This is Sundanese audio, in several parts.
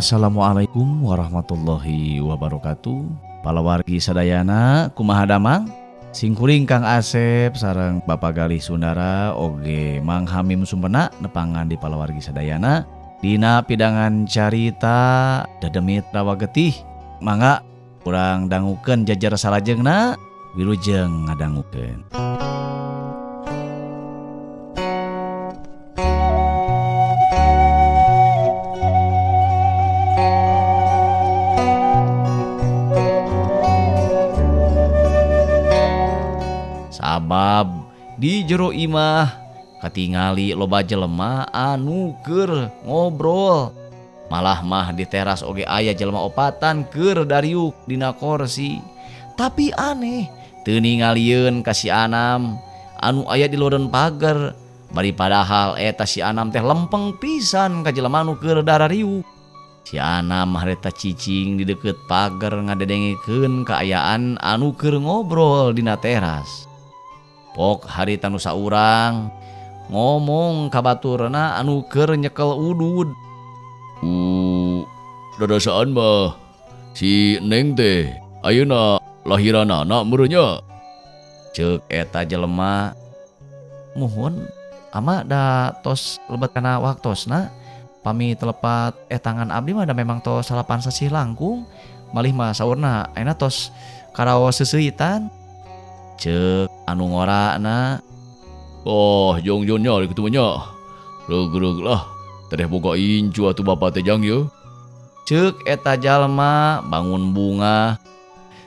Assalamualaikum warahmatullahi wabarakatuh. Palawargi sadayana kumaha damang? Singkuring Kang Asep sareng Bapak Galih Sundara oge Mang Hamim Sumpena nepangan di palawargi sadayana dina pidangan carita Dedemit Rawa Getih. Mangga urang dangukeun jajar salajengna, wilujeng ngadangukeun. Sabab di jero imah katingali loba jelema anu keur ngobrol. Malah mah di teras oge aya jelema opatan keur dariuk dina korsi. Tapi aneh, teu ningalieun ka si Anam anu aya di luareun pager. Bari padahal eta si Anam teh lempeng pisan ka jelema anu keur darariuk. Si Anam harita cicing di deukeut pager ngadedengekeun kaayaan anu keur ngobrol dina teras. Pok harita nu saurang ngomong ka baturna anu keur nyekel udud. Dadasaan mah si Neng teh ayeuna lahiranana meureun nya. Ceuk eta jelema. Muhun ama da tos lebet kana waktosna pami telepat tangan abdi mah da memang tos salapan sasih langkung malih mah saurna ayeuna tos karaos seuseuitan. Ceuk anu ngorana. Oh, jongjon nya kitu mah nya. Reug-reug lah. Tereh boga incu atuh bapa teh jang ye. Ceuk eta jalma bangun bunga.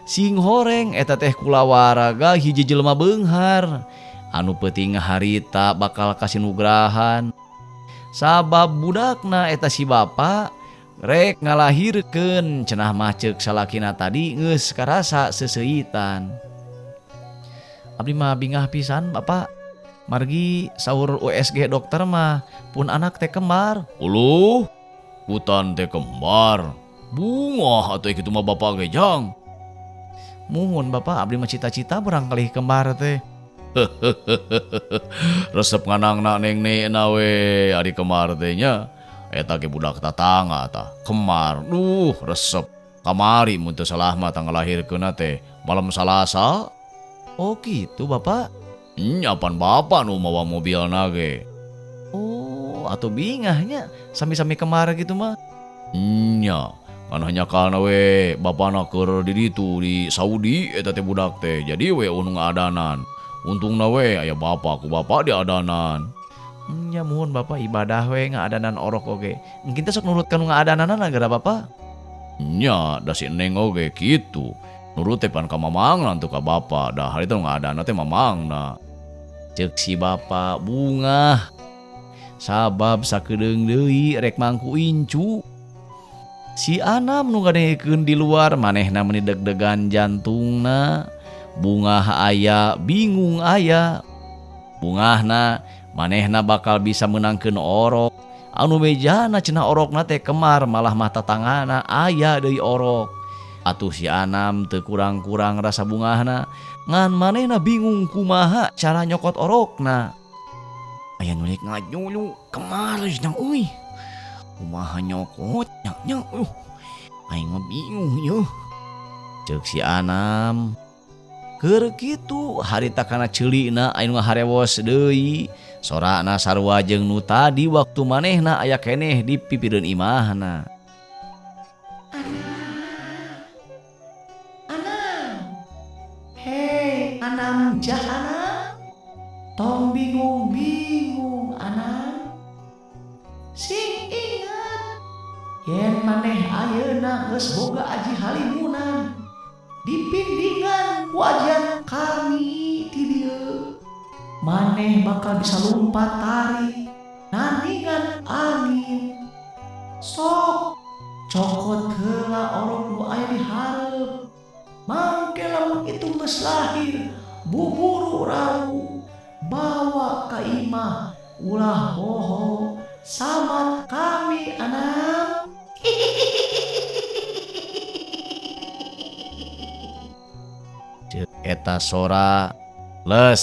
Sing horeng eta teh kulawarga hiji jelema beunghar. Anu peuting harita bakal kasinugrahan. Sabab budakna eta si bapa rek ngalahirkeun cenah mah ceuk salakina tadi geus karasa seuseuitan. Abdi mah bingah pisan bapak. Margi saur USG dokter mah pun anak teh kembar. Uluh, putan teh kembar. Bungah atuh kitu mah bapak ge jang. Muhun bapak, abdi mah cita-cita barangkali kembar teh. Resep nganangna neng nena we ari kembar teh nya. Eta ge budak tatangga tah kembar. Duh, resep. Kamari mun teu salah mah tanggal lahirkeunna teh malam Salasa. Oh gitu bapak. Nyapan bapak nu mawa mobilna ge. Oh, atuh bingahnya sami-sami kembar gitu mah. Nya, kan hanya kana we bapana keur di ditu di Saudi eta teh budak teh. Jadi we nu ngaadanan. Untungna we aya bapak ku bapak diadanan. Nya muhun bapak ibadah we ngaadanan orok oge. Mungkin teh sok nurut ka nu ngaadananana geura bapak. Nya, da si Neng oge kitu. Nurut teh pan ka mamangna teu ka bapa, da harita nu ngaadana teh mamangna. Ceuk si bapa bungah. Sabab sakedeung deui rek mangku incu. Si Anam nu ngadengekeun di luar manehna meuni deg-degan jantungna. Bungah aya, bingung aya. Bungahna manehna bakal bisa meunangkeun orok. Anu mejana cenah orokna teh kemar malah mah tatangana aya deui orok. Atuh si Anam teu kurang-kurang rasa bungahna, ngan manehna bingung kumaha cara nyokot orokna. Aya nu rek ngajulu kemar cenah euy. Kumaha nyokot nya nya euy. Aing mah bingung yeuh. Ceuk si Anam. Keur kitu harita kana ceulina anu ngaharewos deui. Sorana sarua jeung nu tadi waktu manehna aya keneh di pipireun imahna. Hei, Anam jahana, tong bingung-bingung Anam. Sing ingat, yen maneh ayeuna geus boga aji halimunan, dipindingan ku ajian kami ti dieu. Maneh bakal bisa lumpat tari, nandingan angin. Sok, cokot heula orok nu aya di hareup. Mangke lamun itu geus lahir, buburu rau, bawa ka imah, ulah poho, samat kami Anam. Ceuk eta sora les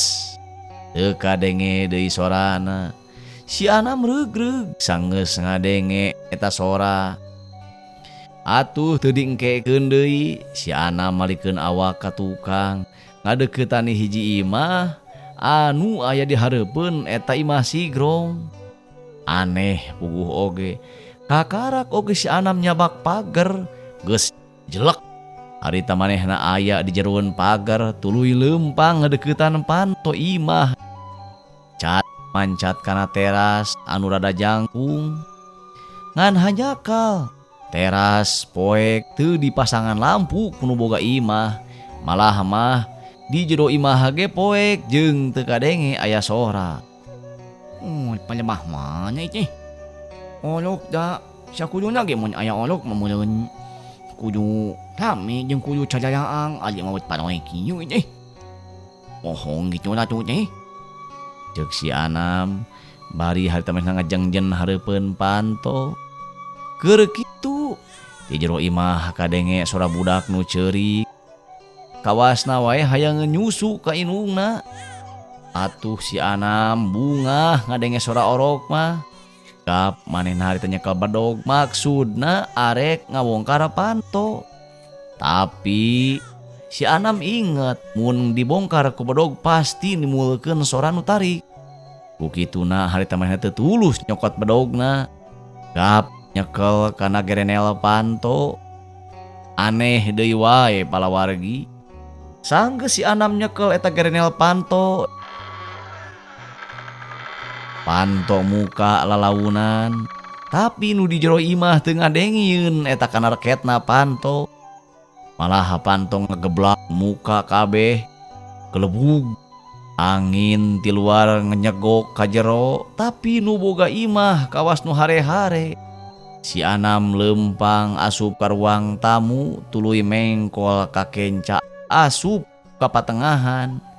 teu kadenge deui sorana. Si Anam reug-reug sanggeus ngadenge eta sora. Atuh teu diengkekeun deui si Anam malikeun awak ka tukang ngadeukeutani hiji imah anu aya di hareupeun eta imah Sigrong. Aneh puguh oge kakarak oge si Anam nyabak pager geus jelek. Harita manehna aya di jeroan pagar tuluy leumpang ngadeuketan panto imah. Cat mancat kana teras anu rada jangkung. Ngan hanjakal teras poek teu dipasangan lampu ku nu boga imah. Malah mah di jero imah ge poek jeung teu kadenge aya sora. Palemah mana teh? Orok da sakuduna ge mun aya orok mah meureun kudu rame jeung kudu cadaraang ari maot paroe kieu teh. Bohong kitu ratu teh. Ceuk si Anam bari harita manehna ngajengjen hareupeun panto. Keur kitu di jero imah kadenge sora budak nu ceurik. Kawasna wae hayang nyusu ka indungna. Atuh si Anam bungah ngadenge sora orok mah. Kap manehna harita nyekel bedog maksudna arek ngabongkar panto. Tapi si Anam inget mun dibongkar ku bedog pasti nimulkeun sora nu tarik. Ku kituna harita manehna teu tulus nyokot bedogna. Gap nyekel kana gerenel panto. Aneh deui wae palawargi. Sanggeus si Anam nyekel eta gerenel panto. Panto muka lalaunan, tapi nu di jero imah teu ngadengieun eta kana reketna panto. Malah panto ngegeblak muka kabeh, kelebug. Angin ti luar nyegok ka jero, tapi nu boga imah kawas nu hare-hare. Si Anam lempang asup ka ruang tamu, tuluy mengkol ka kenca asup ka patengahan.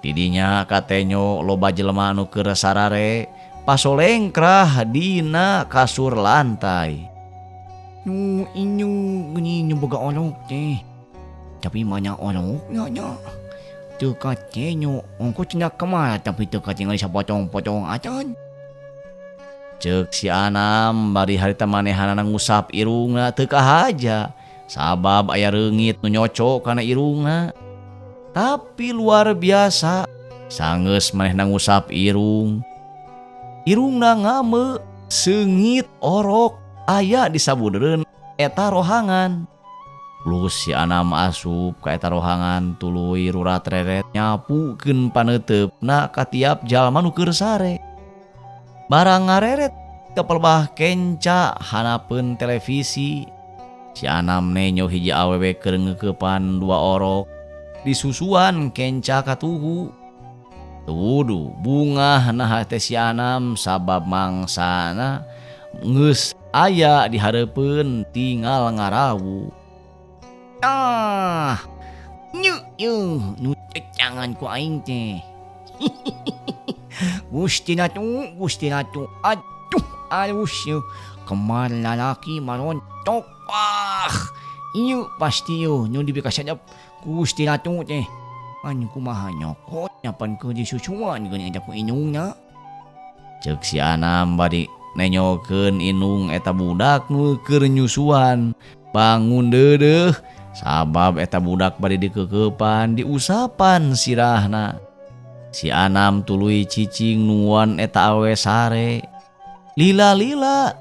Didinya katenyo loba jelema anu keur sarare pasolengkrah dina kasur lantai. Nu inyu geuning nu boga orok teh. Tapi mana orokna nya? Teu katenyo ongko cenah kamar tapi teu katingali sapotong-potong acan. Ceuk si Anam bari harita manehanana ngusap irungna teu kahaja sabab aya reungit nu nyocok kana irungna. Tapi luar biasa sanggeus manehna ngusap irung. Irungna ngame seungit orok aya di sabudereun eta rohangan. Plus si Anam asup ka eta rohangan tuluy rurat reret nyapukeun paneuteupna ka tiap jalma nu keur sare. Barang ngareret ka pelbah kenca hanapeun televisi. Si Anam nenyo hiji awewe keur ngeukepan dua orok disusuan kenca katuhu. Tuduh bungah nah teh si Anam sabab mangsana geus aya di hareupeun tinggal ngarawu. Ah, nyeu yeuh nu tecangan ku aing teh. Gusti Ratu, Gusti Ratu, aduh alus yeuh kemar lalaki marontok. Ah, ieu pasti yeuh nu dibikasadap Gusti Ratu teh. An kumaha nyokot nyapan keur disusuan geuning eta ku indungna. Ceuk si Anam bari nenyokeun indung eta budak nu keur nyusuan. Bangun deudeuh sabab eta budak bari dikeukeupan diusapan sirahna. Si Anam tuluy cicing nungguan eta awe sare. Lila-lila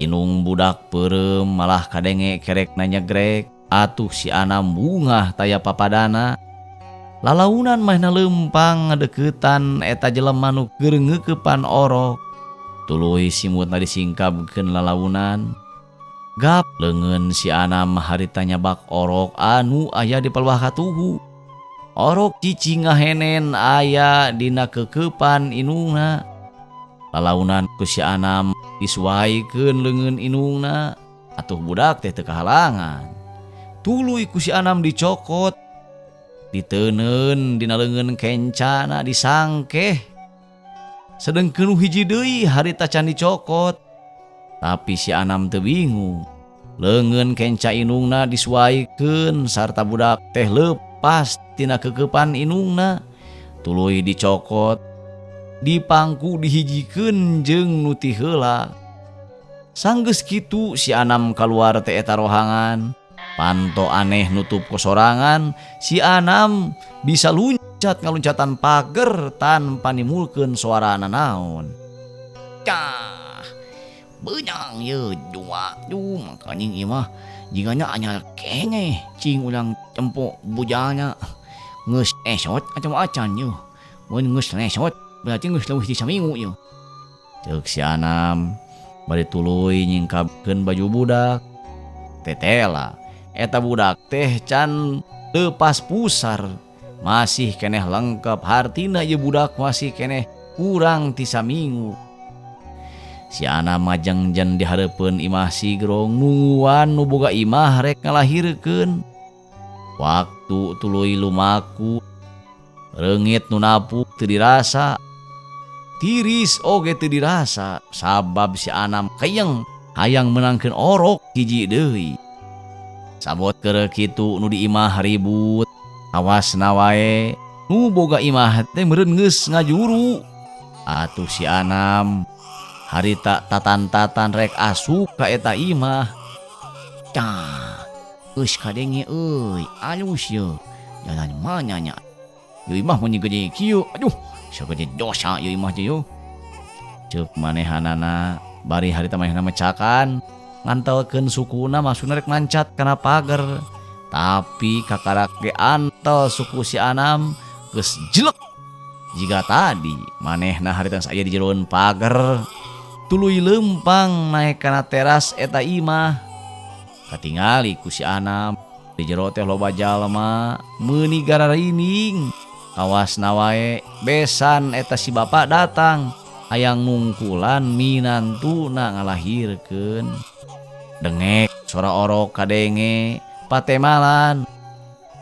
indung budak peureum malah kadenge kerekna nyegrek. Atuh si Anam bungah taya papadana. Lalaunan manehna leumpang ngadeuketan eta jelema nu keur ngeukepan orok. Tuluy simutna disingkabkeun lalaunan. Gap leungeun si Anam harita nyabak orok anu aya di palwah katuhu. Orok cicing ngahenen aya dina kekeupan indungna. Lalaunan ku si Anam disuaikeun leungeun indungna. Atuh budak teh teu kahalangan. Tuluy ku si Anam dicokot. Diteunun dina leungeun kencana disangkeh. Sedengkeun nu hiji deui harita can dicokot. Tapi si Anam teu bingung. Leungeun kenca indungna disuaikeun sarta budak teh leupas tina kekeupan indungna. Tuluy dicokot, dipangku dihijikeun jeung nu ti heula. Sanggeus kitu si Anam kaluar teh eta rohangan. Panto aneh nutup kosorangan, si Anam bisa luncat ngaluncatan pager tanpa nimulkeun suara nanaon. Tah, beunang ye dua duh makanya ieu mah jigana anyar keneh cing urang tempo bujana. Geus esot atawa acan ye. Mun geus lesot berarti geus leuwih ti saminggu ye. Ceuk si Anam bari tuluy nyingkapkeun baju budak. Tetela eta budak teh can leupas pusar, masih keneh lengkap hartina ieu budak masih keneh kurang ti saminggu. Si Anam majengjen di hareupeun imah Sigrong nungguan nu boga imah rek ngalahirkeun. Waktu tuluy lumaku reungit nu napuk teu dirasa, tiris oge teu dirasa sabab si Anam keyeng hayang meunangkeun orok hiji deui. Sabot keur kitu nu di imah ribut, awasna wae nu boga imah teh meureun geus ngajuru. Atuh si Anam harita tatan-tatan rek asup ka eta imah. Tah, geus kadenge euy, alus ye. Jalan mana nya? Ieu imah mun gede kieu, aduh, sagede dosa ieu imah teh yo. Ceuk manehanana bari harita manehna mecakan ngantelkeun sukuna maksudna rek mancat kana pager. Tapi kakarak ge antel suku si Anam geus jelek. Jiga tadi manehna harita geus aya di jeroan pager. Tuluy leumpang naek kana teras eta imah. Katingali ku si Anam di jero teh loba jalma meuni gararining. Kawasna wae besan eta si bapak datang hayang nungkulan minantuna ngalahirkeun. Dengek sora orok kadenge patemalan.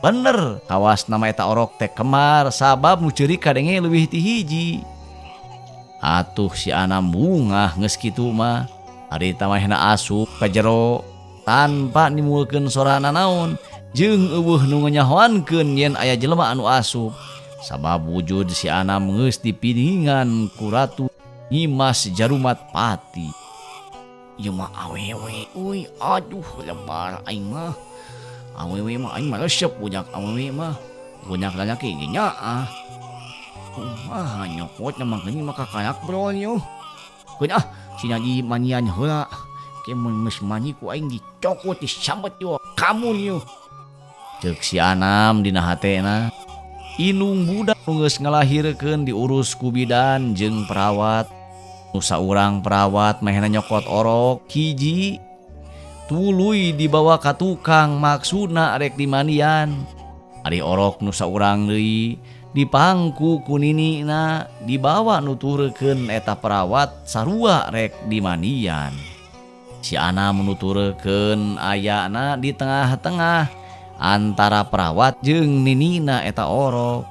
Bener kawas nama eta orok teh kemar sabab nu ceurik kadenge leuwih ti hiji. Atuh si Anam bungah geus kitu mah. Harita manehna asup ka jero tanpa nimulkeun sora nanaon jeung eueuh nu nganyahoankeun yen aya jelema anu asup. Sabab wujud si Anam geus dipiningan ku Ratu Nyimas Jarumat Pati. Ieu mah awewe euy, aduh lebar aing mah. Awewe mah aing mah resep budak awewe mah. Budak lalaki ge nyaah. Kumaha nyokot mah geuning mah kakalak bro yo. Keun ah, sina di manian heula. Ke mun geus mani ku aing dicokot disambet yo kamun yo. Ceuk si Anam dina hatena. Inung budak nu geus ngalahirkeun diurus ku bidan jeung perawat. Nu saurang perawat manehna nyokot orok hiji. Tuluy dibawa ka tukang maksudna rek dimandian. Ari orok nu saurang deui dipangku ku ninina dibawa nuturkeun eta perawat sarua rek dimandian. Si Anam nuturkeun ayana di tengah-tengah antara perawat jeung ninina eta orok.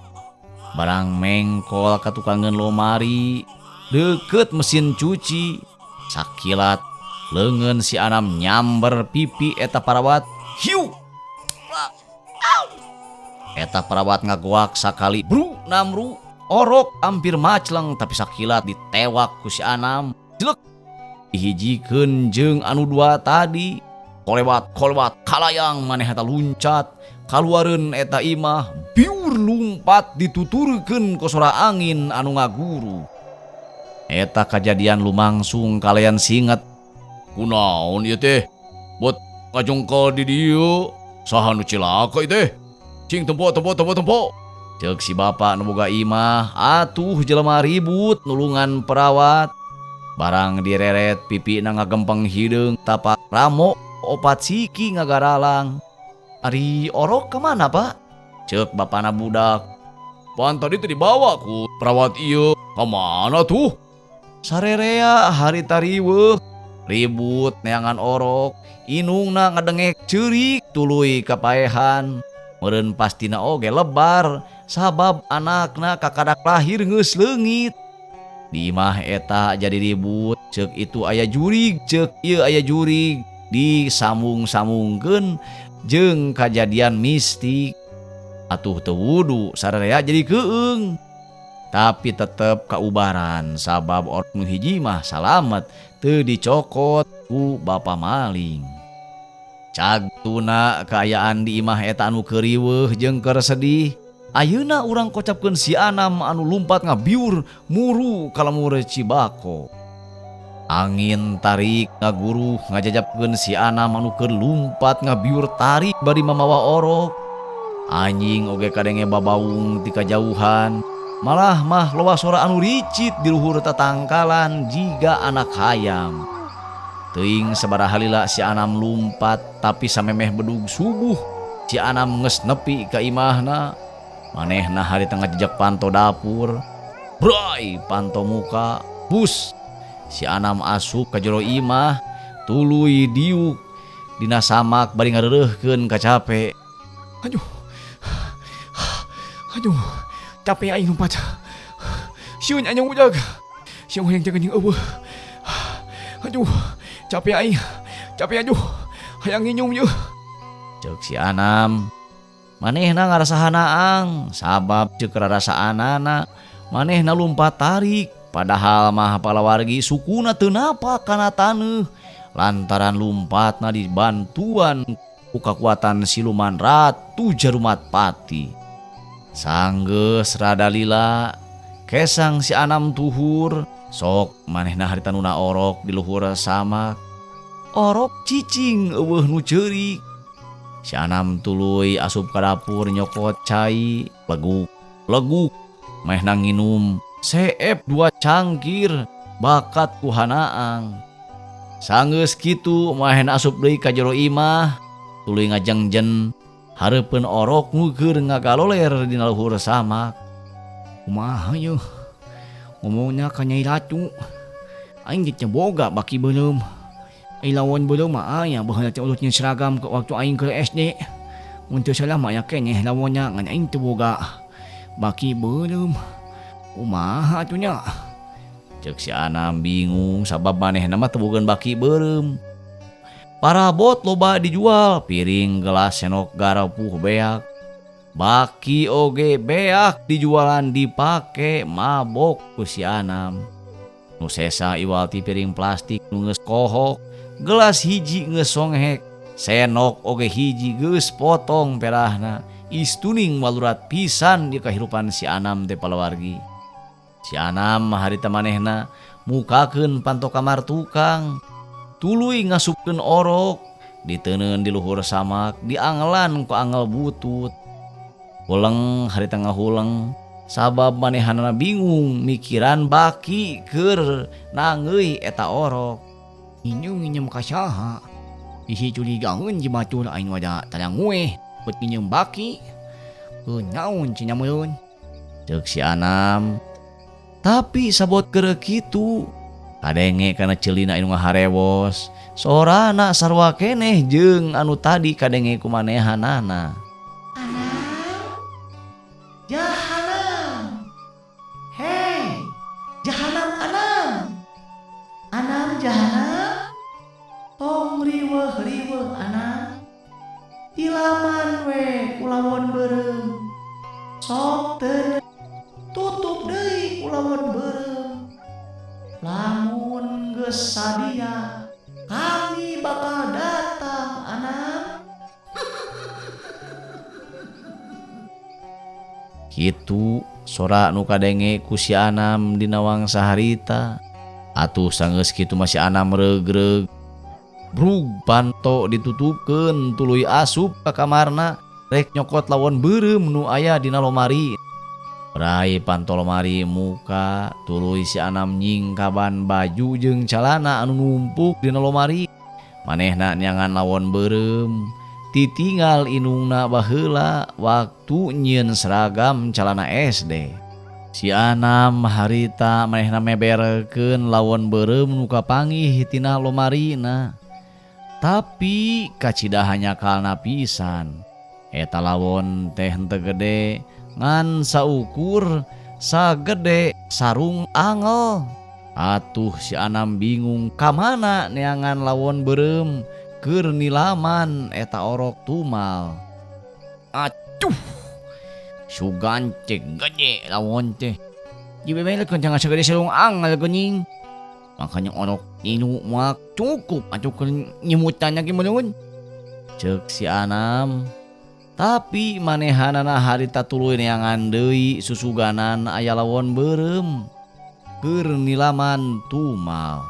Barang mengkol ka tukangeun lomari deukeut mesin cuci. Sakilat leungeun si Anam nyamber pipi eta perawat. Hiu! Eta perawat ngagoak sakali bru namru. Orok hampir macleng tapi sakilat ditewak ku si Anam. Jelek dihijikeun jeung anu dua tadi. Kolewat-kolewat kalayang maneh eta luncat kaluareun eta imah biur lumpat dituturkeun ku sora angin anu ngaguru. Eta kajadian lumangsung kalayan singet. Kunaon ieu teh? Bot ngajongkol di dieu. Saha nu cilaka ieu teh? Cing tempo tempo tempo tempo. Ceuk si bapak nu boga imah, atuh jelema ribut nulungan perawat. Barang direret pipina ngagempeng hideung tapak ramo opat siki ngagaralang. Ari orok kemana pak? Ceuk bapana budak. Pan tadi teh dibawa ku perawat ieu. Kamana tuh? Sarerea harita riweuh. Ribut neangan orok. Inungna ngadengek ceurik tuluy kapaehan. Meureun pastina oge lebar sabab anakna kakadak lahir geus leungit. Di imah eta jadi ribut. Ceuk itu aya jurig, ceuk ieu aya jurig. Disambung-sambungkeun jeung kajadian mistik. Atuh teu wudu sararea jadi keung. Tapi tetep kaubaran sabab orok nu hiji mah salamet teu dicokot Ku bapa maling. Cag tuna kaayaan di imah eta anu keur riweuh jeung keur sedih. Ayeuna urang kocapkeun si Anam anu lumpat ngabiur muru ka lemur Cibako. Angin tarik ngaguruh ngajajapkeun si Anam anu keur lumpat ngabiur tarik bari mamawa orok. Anjing oge kadenge babaung ti kajauhan. Malah mah loba sora anu ricit di luhur tatangkalan jiga anak hayam. Teuing sabaraha lila si Anam lumpat tapi samemeh bedug subuh si Anam geus nepi ka imahna. Manehna harita ngajejak panto dapur. Bray panto muka bus. Si Anam asup ka jero imah tuluy diuk dina samak bari ngareureuhkeun kacape. Aduh. Aduh, capek aing lumpat. Sieun aing udag. Sieun hayang teh geuning eueuh. Aduh, capek aing. Capek aduh. Hayang nginum yeuh. Ceuk si Anam. Manehna ngarasa hanaang sabab ceuk rarasaanana manehna lumpat tarik padahal mah palawargi sukuna teu napak kana taneuh lantaran lumpatna dibantuan ku kakuatan siluman Ratu Jarumat Pati. Sanggeus rada lila kesang si Anam tuhur sok manehna harita nuna orok di luhur samak. Orok cicing eueuh nu ceurik. Si Anam tuluy asup ka dapur nyokot cai leguk leguk manehna nginum seep 2 cangkir bakat ku hanaang. Sanggeus kitu manehna asup deui ka jero imah tuluy ngajengjen hareupeun orok nu keur ngagaloler dina luhur samak. Kumaha yeuh ngomongna ka Nyai Ratu aing geus teu boga baki beureum. Ai lawan beureum mah aya baheula teh urut nyeun seragam ke waktu aing keur SD. Mun teu salah mah aya keneh lawanna ngan aing teu boga baki beureum. Kumaha atuh nya? Ceuk si Anam bingung sabab manehna mah teu boga baki beureum. Parabot loba dijual piring gelas senok garapuh beak. Baki oge beak dijualan dipake mabok ku si Anam. Nu sesa iwal ti piring plastik nu geus kohok, gelas hiji geus songhek, senok oge hiji geus potong perahna. Istuning walurat pisan di kahirupan si Anam teh palawargi. Si Anam harita manehna mukakeun panto kamar tukang, tuluy ngasupkeun orok, diteunkeun di luhur samak, diangelan ku angel butut. Huleng harita ngahuleng sabab manehanana bingung mikiran baki keur nangeui eta orok. Nginyeum nginyeum ka saha? Bisi curigaeun jeung batur aing wada tarangueh bet nginyeum baki. Kunaon cenah meureun? Ceuk si Anam. Tapi sabot keur kitu kadenge kana ceulina anu ngaharewos. Sorana sarua keneh jeung anu tadi kadenge ku manehanana. Anam jahanam. Hei, jahanam Anam. Anam jahanam. Tong riweuh-riweuh Anam. Tilaman we kulawon beureum. Sok teu tutup deui kulawon beureum. Lamun geus sadia, kami bakal datang Anam. Kitu sora nu kadenge ku si Anam dina wangsa harita. Atuh sanggeus kitu mah si Anam regreg. Brug panto ditutupkeun tuluy asup ka kamarna rek nyokot lawon beureum nu aya dina lomari. Rai panto lomari muka tuluy si Anam nyingkaban baju jeung calana anu numpuk dina lomari. Manehna neangan lawon beureum titinggal inungna baheula waktu nyieun seragam calana SD. Si Anam harita manehna meberkeun lawon beureum nu kapanggih tina lomarina. Tapi kacida hanyakalna pisan. Eta lawon teh henteu gede ngan saukur sagede sarung angel. Atuh si Anam bingung kamana neangan lawon beureum keur nilaman eta orok tumal. Atuh, sugan teh gede lawon teh. Dibebelekeun jangan sagede sarung angel geuning. Makanya orok tilu mah cukup atuh keur nyimutan ge meureun. Ceuk si Anam. Tapi manehanana harita tuluy neangan deui susuganan aya lawon beureum keur nilaman tumal.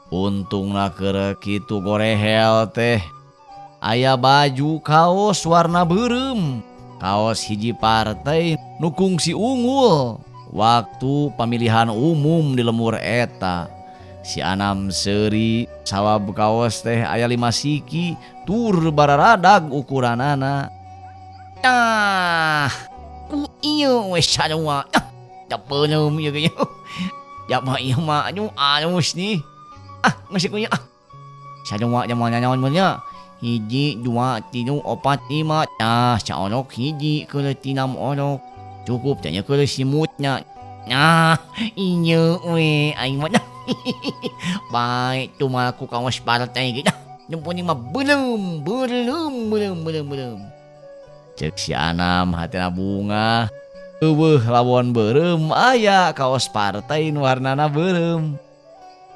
Untungna keur kitu gorehel teh aya baju kaos warna beureum, kaos hiji partai nu kungsi unggul waktu pamilihan umum di lemur eta. Si Anam seuri sawab kaos teh aya 5 siki tur bararadag ukuranana. Tah, ku ieu we sarua. Ah, da beureum ieu ge. Ya mah ieu mah anu alus nih. Ah, geus ku ieu ah. Sarua da moal nanaon mun nya. 1 2 3 4 5. Tah, saorok hiji keur tinam orok. Cukup teh nya keur simutna. Nah, ieu we aing mah. Baik tumal ku kaos partai ge dah. Nu penting mah beureum beureum beureum beureum beureum. Ceuk si Anam hatina bunga. Eueuh lawon beureum aya kaos partai nu warnana beureum.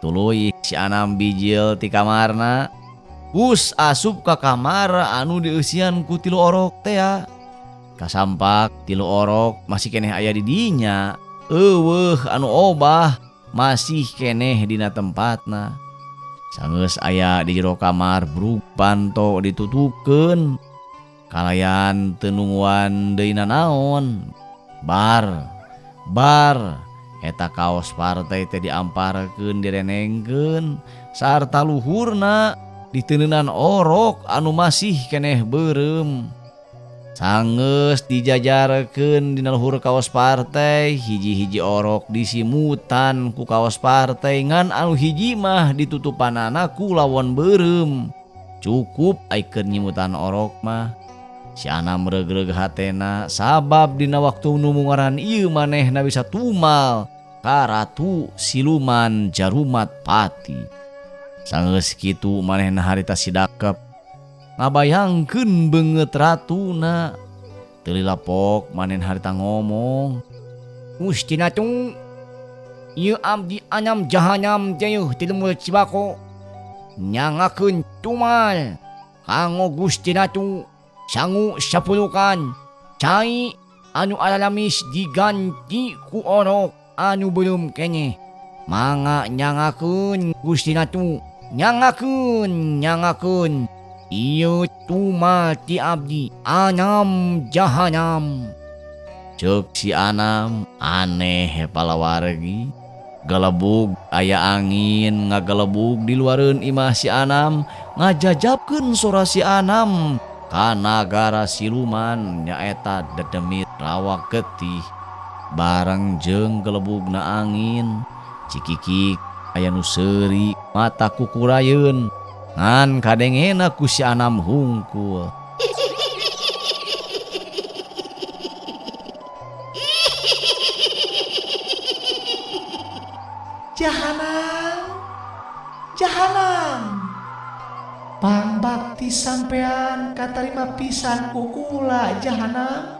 Tuluy si Anam bijil ti kamarna. Bus asup ka kamar anu dieusian ku 3 orok teh. Kasampak 3 orok masih keneh aya di dinya. Eueuh anu obah masih keneh dina tempatna. Sanggeus aya di jero kamar brug panto ditutupkeun. Kalayan teu nungguan deui nanaon. Bar bar eta kaos partai teh diamparkeun direnengkeun sarta luhurna diteuneunan orok anu masih keneh beureum. Sanggeus dijajarkeun dina luhur kaos partai, hiji-hiji orok disimutan ku kaos partai ngan anu hiji mah ditutupanana ku lawon beureum. Cukup aikeun nyimutan orok mah. Si Anam regreg hatena sabab dina waktu nu mungaran ieu manehna bisa tumal ka ratu siluman Jarumat Pati. Sanggeus kitu manehna harita sidakep ngabayangkeun beungeut ratuna. Teu lilapok manehna harita ngomong, Gusti Ratu, ieu abdi Anam Jahanam teh yeuh ti lemur Cibako nyangakeun tumal kanggo Gusti Ratu sangu sapulukan cai anu alalamis diganti ku orok anu beureum keneh. Mangga nyangakeun Gusti Ratu, nyangakeun nyangakeun ieu tumal ti abdi Anam Jahanam. Ceuk si Anam aneh palawargi. Gelebug aya angin ngagelebug di luareun imah si Anam, ngajajabkeun sora si Anam ka nagara siluman nyaeta dedemit rawa getih. Bareng jeung gelebugna angin cikikik aya nu seuri mata kukurayeun ngan kadengena ku si Anam hungkul. Jahanam, jahanam, pangbakti sampean katarima pisan ku kula jahanam.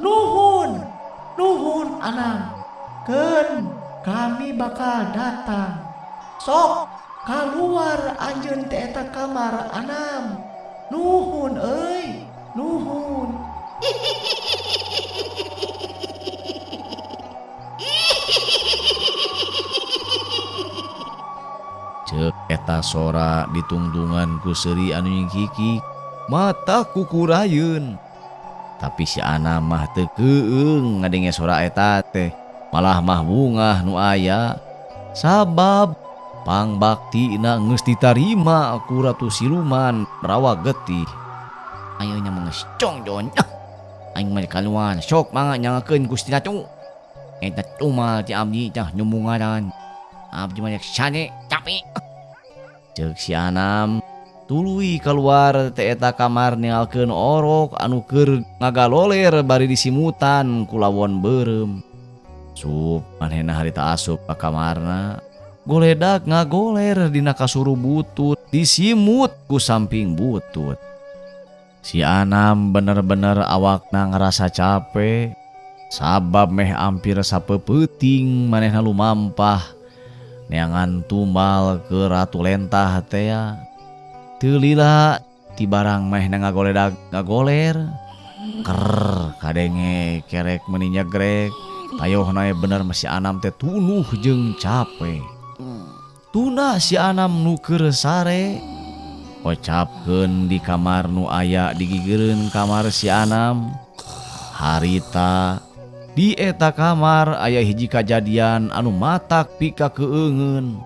Nuhun, nuhun Anam, keun kami bakal datang. Sok kaluar anjeun teh eta kamar Anam. Nuhun euy, nuhun. Ceuk eta sora ditungtungan ku seuri anu nyingkiki, mata kukurayeun. Tapi si Anam mah teu keung ngadenge sora eta teh, malah mah bungah nu aya. Sabab pangbaktina geus ditarima ku Ratu Siluman Rawa Getih. Ayeuna mah geus congjon. Ah, aing mah kaluar sok mangga nyangakeun Gusti Ratu. Eta tumal ti abdi tah nu mungaran. Abdi mah rek sare capek. Ceuk si Anam tuluy keluar teh eta kamar ningalkeun orok anu keur ngagaloler bari disimutan ku lawon beureum. Sup manehna harita asup ka kamarna, goledak ngagoler dina kasuru butut disimut ku samping butut. Si Anam bener-bener awakna ngerasa capek sabab meh ampir sapeupeting manehna lumampah. Neangan tumbal ke Ratu Lentah tea. Teu lila ti barang mehna ngagoledag ngagoler. Ker kadenge kerek meuni nyegrek. Tayohna bener mah si Anam teh tunuh jeung cape. Tuna si Anam nu keur sare. Ocapkeun di kamar nu aya di gigireun kamar si Anam. Harita di eta kamar aya hiji kajadian anu matak pika keungeun.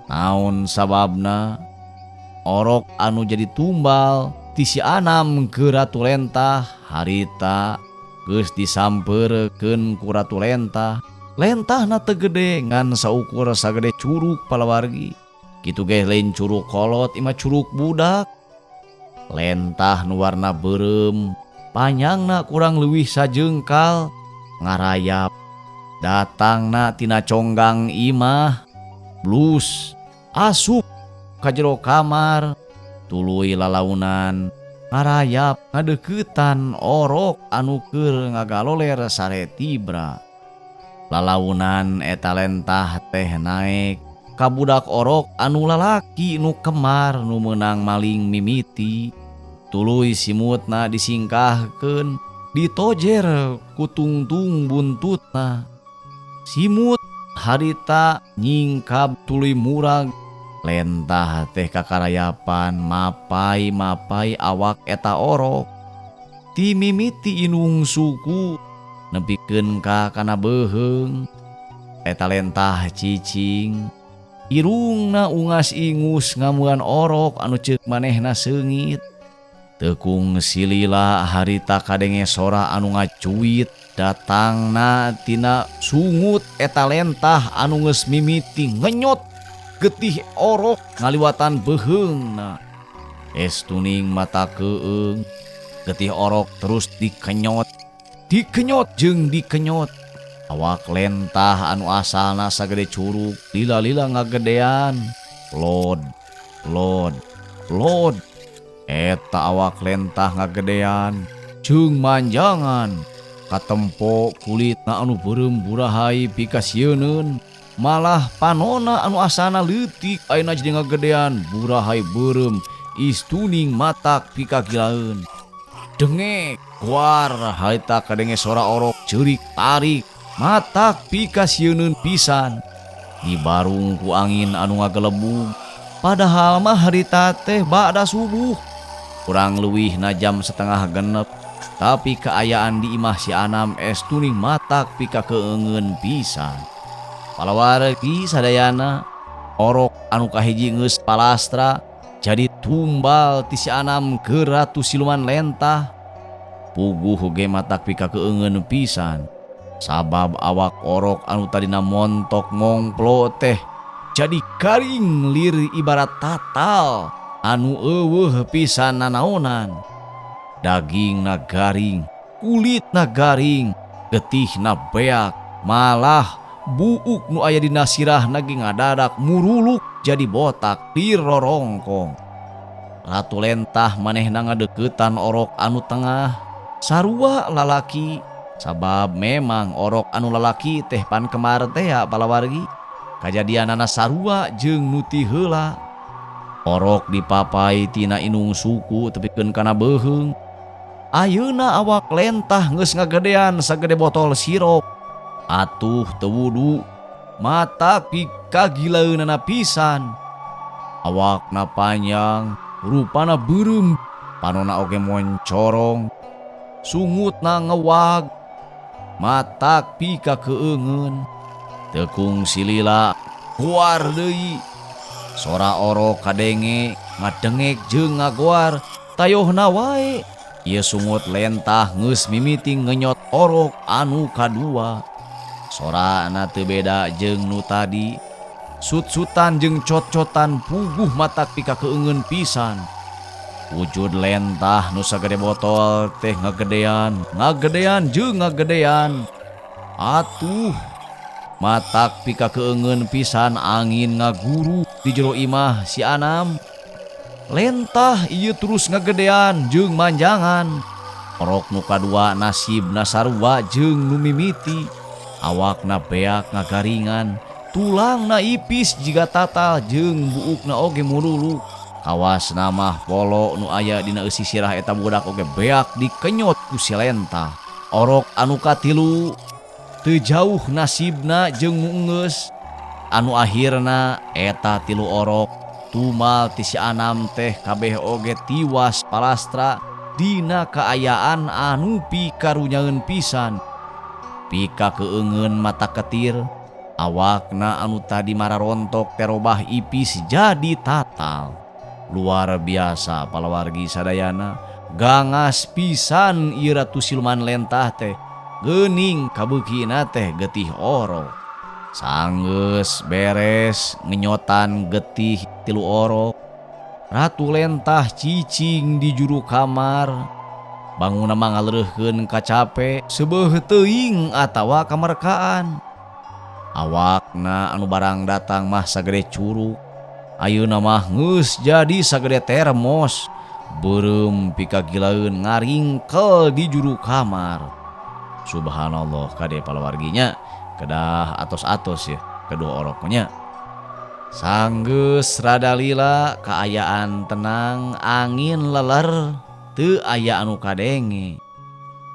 Naon sababna? Orok anu jadi tumbal ti si Anam ke Ratu Lentah harita geus disampeurkeun ku Ratu Lentah. Lentahna teu gede ngan saukur sagede curuk palawargi. Kitu ge lain curuk kolot imah curuk budak. Lentah nu warna beureum, panjangna kurang leuwih sajengkal, ngarayap. Datangna tina conggang imah, blus, asup ka jero kamar, tuluy lalaunan ngarayap ngadeuketan orok anu keur ngagaloler sare tibra. Lalaunan eta lentah teh naek ka budak orok anu lalaki nu kemar nu meunang maling mimiti. Tuluy simutna disingkahkeun, ditojer ku tungtung buntutna. Simut harita nyingkab tuluy murag. Lentah teh kakarayapan mapai-mapai awak eta orok. Ti mimiti inung suku nepikeun ka kana beuheung. Eta lentah cicing, irungna ungas ingus ngamuan orok anu ceuk manehna seungit. Tekung silila harita kadenge sora anu ngacuit datangna tina sungut eta lentah anu geus mimiti ngenyot getih orok ngaliwatan beuheungna. Estuning mata keung, getih orok terus dikenyot, dikenyot jeung dikenyot. Awak lentah anu asalna sagede curug lila-lila ngagedean. Lod, lod, lod. Eta awak lentah ngagedean jeung manjangan. Katempo kulitna anu beureum burahai pikasieuneun. Malah panona anu asana leutik ayeuna jadi ngagedean burahai beureum istuning matak pikagilaeun. Dengek kuar harita kadenge sora orok ceurik tarik matak pikasieuneun pisan. Dibarung ku angin anu ngagelebug. Padahal mah harita teh ba'da subuh. Kurang leuwihna jam 5:30, tapi kaayaan di imah si Anam estuning matak pika keungeun pisan. Palawargi sadayana, orok anu kahiji geus palastra jadi tumbal ti si Anam ke Ratu Siluman Lentah. Puguh ge matak pika keungeun pisan. Sabab awak orok anu tadina montok mongplo teh jadi garing lir ibarat tatal anu eueuh pisan nanaonan. Dagingna garing, kulitna garing, getihna beak, malah buuk nu aya dina sirahna ge ngadadak muruluk jadi botak dirorongkong. Ratu Lentah manehna ngadeuketan orok anu tengah, sarua lalaki. Sabab memang orok anu lalaki teh pan kemar teh ya palawargi. Kajadianana sarua jeung nu ti heula. Orok dipapai tina inung suku tepikeun kana beuheung. Ayeuna awak lentah geus ngagedean sagede botol sirup. Atuh teu wudu, mata pikagilaeunana pisan. Awakna panjang, rupana beureum, panona oge moncorong. Sungutna ngewag, matak pika keungeun. Tekung silila kuar deui. Sora orok kadenge ngadengek jeung ngagoar tayohna wae. Ieu sungut lentah geus mimiti ngenyot orok anu kadua. Sorana teu beda jeung nu tadi. Sut-sutan jeung cot-cotan puguh matak pika keungeun pisan. Wujud lentah nu sagede botol teh ngagedean, ngagedean jeung ngagedean. Atuh matak pika keungeun pisan angin ngaguru di jero imah si Anam. Lentah ieu terus ngagedean jeung manjangan. Orok nu kadua nasibna sarua jeung nu mimiti. Awakna beak ngagaringan, Tulangna ipis jiga tatal jeung buukna oge mululu. Kawasna mah polo nu aya dina eusi sirah eta budak oge beak dikenyot ku si Lentah. Orok anu katilu teu jauh nasibna jeung nu enggeus. Anu akhirna eta tilu orok tumal ti si Anam teh kabeh oge tiwas palastra dina kaayaan anu pikarunyaeun pisan. Pika keungeun mata ketir, awakna anu tadi mararontok terobah ipis jadi tatal. Luar biasa palawargi sadayana, gangas pisan ieu Ratu Siluman Lentah teh, geuning kabeukina teh getih orok. Sanggeus beres ngenyotan getih tilu orok, Ratu Lentah cicing di juru kamar. Bangunna mah ngaleureurkeun kacape, seubeuh teuing atawa kamerkaan. Awakna anu barang datang mah sagede curug, ayeuna mah geus jadi sagede termos. Beureum pikagilaeun ngaringkel di juru kamar. Subhanallah kade palawarginya kedah atos-atos ya kedua oroknya. Sanggeus rada lila kaayaan tenang, angin leler teu aya anu kadenge.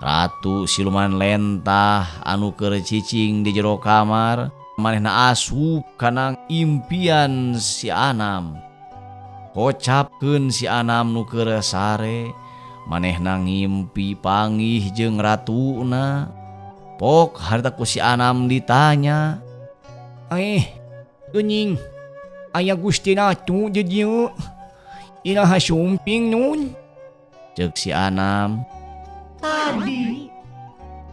Ratu Siluman Lentah anu keur cicing di jero kamar manehna asup kana impian si Anam. Kocapkeun si Anam nu keur sare, manehna ngimpi panggih jeung ratuna. Pok harita ku si Anam ditanya, Geuning aya Gusti Ratu di dieu. Iraha sumping nun? Ceuk si Anam.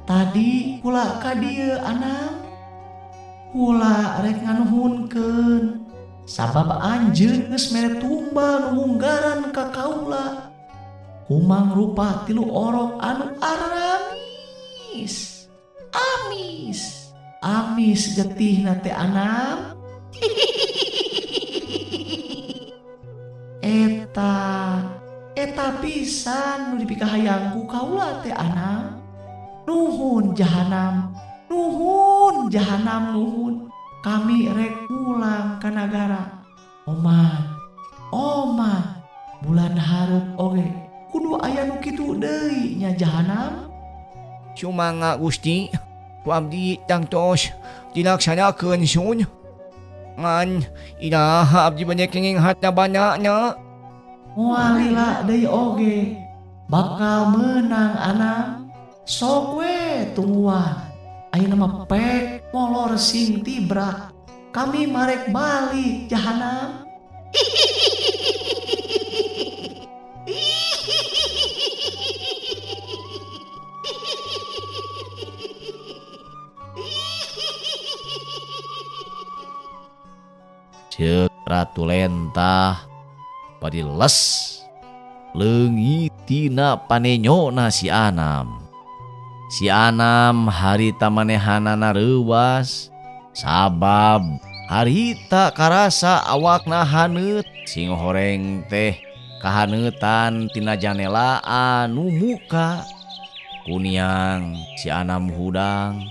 Tadi kula ka dieu Anam. Kula rek nganuhunkeun sabab anjeun geus mere tumbal nu munggaran ka kaula. Kumang rupa tilu orok anu aramis. Amis. Amis getihna teh Anam. Eta pisan nu dipikahayang ku kaula teh Anam. Nuhun jahanam, nuhun jahanam nuhun. Kami rek pulang ka nagara. Oman, bulan hareup oge kudu aya nu kitu deui nya jahanam. Sumangga Gusti, ku abdi tangtos dilaksanakeun sun. Ngan iraha abdi bade kenging harta banyakna. Moal lila deui oge bakal meunang Anam. Sok we tungguan. Ayeuna mah pek molor sing tibrak. Kami marek balik jahanam. Ceuk Ratu Lentah bari les leungit tina panenyona si Anam. Si Anam harita manehanana reuwas sabab harita karasa awakna haneut. Sing horeng teh kahaneutan tina janela anu muka. Kuniang si Anam hudang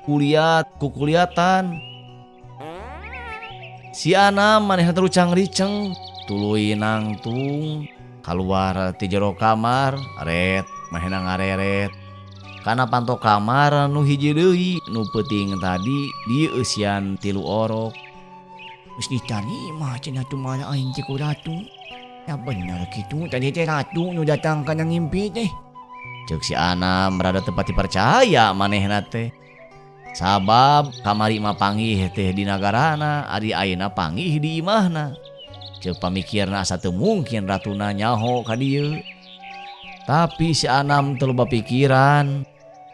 kuliat kukuliatan. Si Anam manehna terucang riceng tuluy nangtung kaluar ti jero kamar ret manehna ngareret kana panto kamar nu hiji deui nu peuting tadi dieusian tilu orok. Geus ditarima cenah tumara aing teh ku ratu. Ya bener kitu tadi teh ratu nu datang kana ngimpi teh. Ceuk si Anam rada teu pati percaya manehna teh. Sabab kamari mah panggih teh di nagarana, ari ayeuna panggih di imahna. Ceuk pamikirna asa teu mungkin ratuna nyaho ka dieu. Tapi si Anam teu loba pikiran.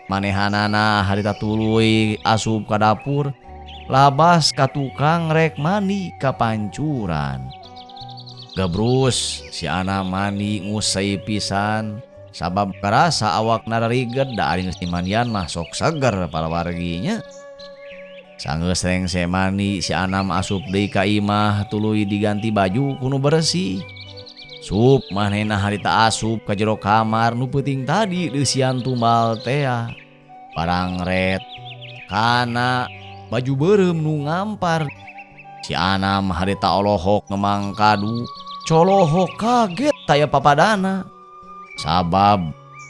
Manehanana harita tuluy asup ka dapur, labas ka tukang rek mandi ka pancuran. Gebrus si Anam mandi ngusai pisan sabab karasa awakna rariged da ari geus dimandian mah sok seger palawarginya. Sanggeus rengse mandi si Anam asup deui ka imah tuluy diganti baju ku nu bersih. Sup manehna harita asup ka jero kamar nu peuting tadi deusian tumbal tea. Barang ret kana Baju beureum nu ngampar. Si Anam harita olohok ngemang kadu, colohok kaget taya papadana. Sabab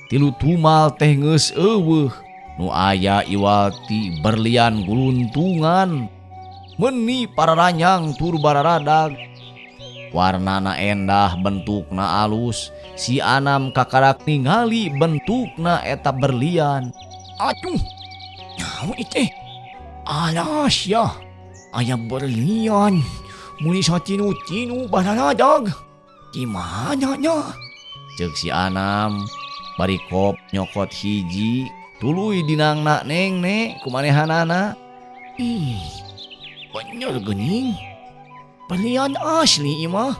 tilu tumal teh geus eueuh, nu aya iwal ti berlian guluntungan. Meni pararanyang tur bararadag. Warnana endah, bentukna alus. Si Anam kakarak ningali bentukna eta berlian. Aduh, nyawa teh. Alas ya, aya berlian. Muni satinu-tinu bararadag. Di mana nya? Ceuk si Anam, bari kop nyokot hiji, tuluy dinangna neng-ne kumanehanana. Ih, bener geuning. Berlian asli ieu mah.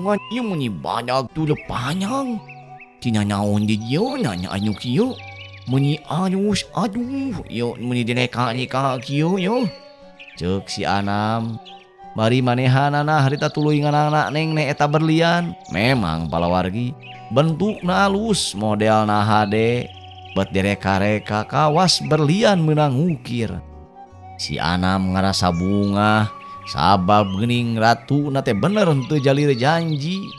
Ngan ieu muni badag tur panjang. Tina naon di dieu nya anu kieu? Muni alus aduh, ieu muni direka-reka kieu yeuh. Ceuk si Anam, bari manehanana harita tuluy nganangna neng-ne eta berlian. Memang palawargi bentukna alus, modelna hade, bet direka-reka kawas berlian meunang ngukir. Si Anam ngarasa bungah sabab geuning ratuna teh bener henteu jalir janji.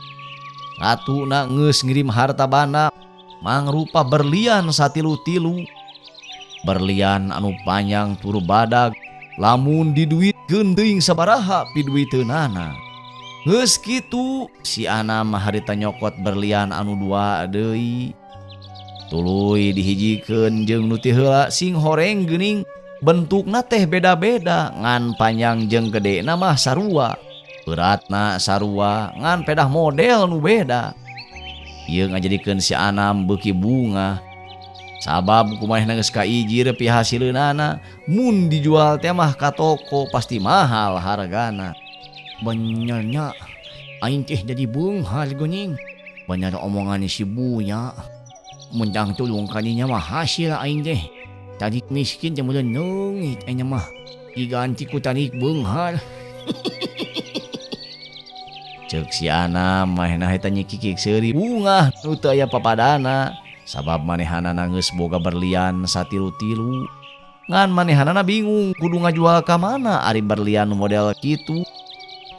Ratuna geus ngirim harta banda mangrupa berlian satilu-tilu. Berlian anu panjang tur badag, lamun diduitkeun teuing sabaraha piduiteunana. Geus kitu si Anam harita nyokot berlian anu dua deui. Tuluy dihijikeun jeung nu ti heula sing horeng geuning. Bentukna teh beda-beda, ngan panjang jeung gedena mah sarua, beratna sarua, ngan pedah model nu beda. Ieu ngajadikeun si Anam beuki bungah. Sabab kumaha geus kaijir pihasileunana, mun dijual teh mah ka toko pasti mahal hargana. Bener nya, aing teh jadi beunghar geuning. Bener omongan si Buya. Mun tang tulung kadinya mah hasil aing teh. Tarik miskin teh meureun leungit aing mah. Diganti ku tarik beunghar. Ceuk si Anam manehna eta nyikikik seuri bungah nu teu aya papadana. Sabab manehanana geus boga berlian satilu-tilu. Ngan manehanana bingung kudu ngajual ka mana ari berlian model kitu.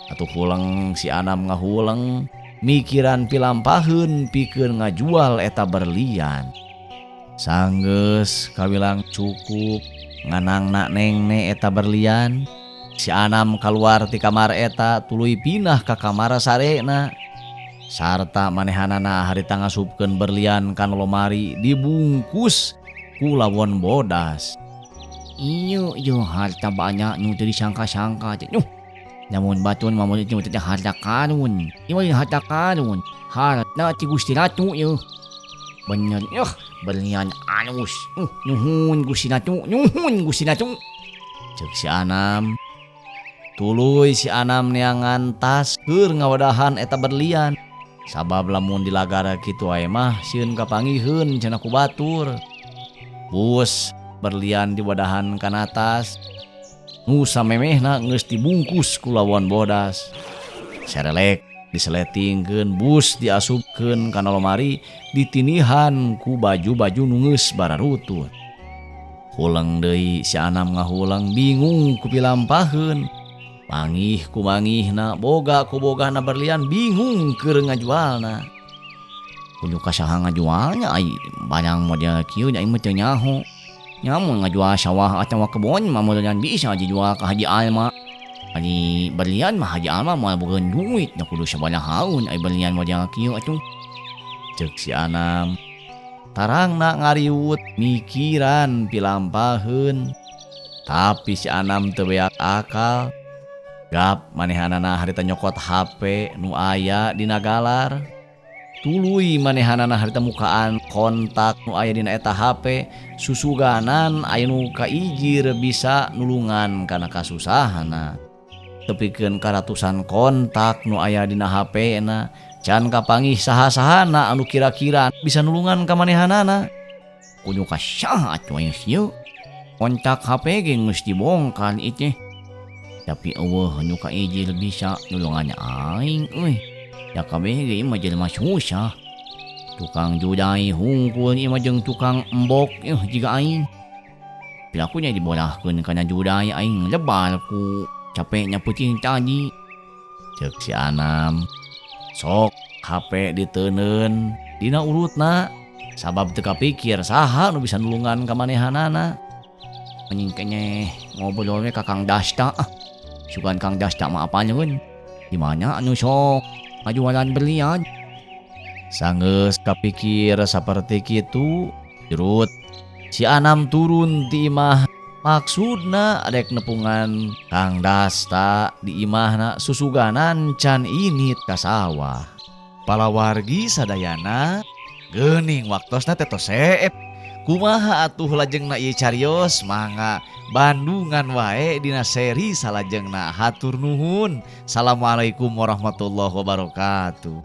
Atuh huleng si Anam ngahuleng mikiran pilampaheun pikeun ngajual eta berlian. Sanggeus kawilang cukup nganangna neng-ne eta berlian. Si Anam kaluar ti kamar eta tuluy pindah ka kamar sarena. Sarta manehanana harita ngasupkeun berlian kana lomari dibungkus ku lawon bodas. Ieu ieu harta banyak nu teu disangka-sangka teh. Nuh. Namun batun mah mun teh harta karun. Ieu mah harta karun. Harta ti Gusti Ratu ieu. Bener yeuh, berlian alus. Nuhun Gusti Ratu, nuhun Gusti Ratu. Ceuk si Anam. Tuluy si Anam neangan tas keur ngawadahan eta berlian. Sabab lamun dilagara kitu wae mah sieun kapangiheun cenah ku batur. Bus berlian diwadahan kana tas. Nu samemehna geus dibungkus ku lawon bodas. Serelek diseletingkeun, bus diasupkeun kana lomari, ditinihan ku baju-baju nu geus bararutut. Huleng deui si Anam ngahuleng bingung ku pilampaheun. Mangih ku mangihna, boga ku bogana berlian, bingung keur ngajualna. Kudu ka saha ngajualnya ai barang model kieu aing mah teu nyaho. Nya mun ngajual sawah atawa kebon mah modelan bisa dijual ka Haji Alma. Ari berlian mah Haji Alma moal boga duit, nya kudu sabarahaun ai berlian model kieu atuh. Ceuk si Anam. Tarangna ngariwut mikiran pilampaheun. Tapi si Anam teu beak akal. Gap manehanana harita nyokot HP nu aya dina galar. Tuluy manehanana harita mukaan kontak nu aya dina eta HP, susuganan aya nu kaijir bisa nulungan kana kasusahana. Tepikeun ka ratusan kontak nu aya dina HP na, can kapanggih saha-sahana anu kira-kira bisa nulungan ka manehanana. Kudu ka saha atuh aya sieu? Kontak HP ge geus dibongkar ieu teh. Tapi eueuh nu kaijir bisa nulungan aing euy. Da kabeh ge ieu mah jelema susah. Tukang judai hungkul ieu mah jeung tukang embok euy jiga aing. Piraku nya diborahkeun kana jurai aing lebar ku capeknya peuting tadi. Cek si Anam. Sok HP diteundeun dina urutna sabab teu kapikir saha nu bisa nulungan ka manehanana. Anjing keneh ngobrol we ka Kang Dasta ah. Sugan Kang Dasta mah apaleun? Di mana anu sok ngajualan berlian? Sanggeus kapikir saperti kitu, jrut si Anam turun ti imah maksudna rek nepungan Kang Dasta di imahna susuganan can init ka sawah. Palawargi sadayana geuning waktosna teh tos seep. Kumaha atuh lajengna ieu carios mangga Bandungan wae dina seri salajengna hatur nuhun. Assalamualaikum warahmatullahi wabarakatuh.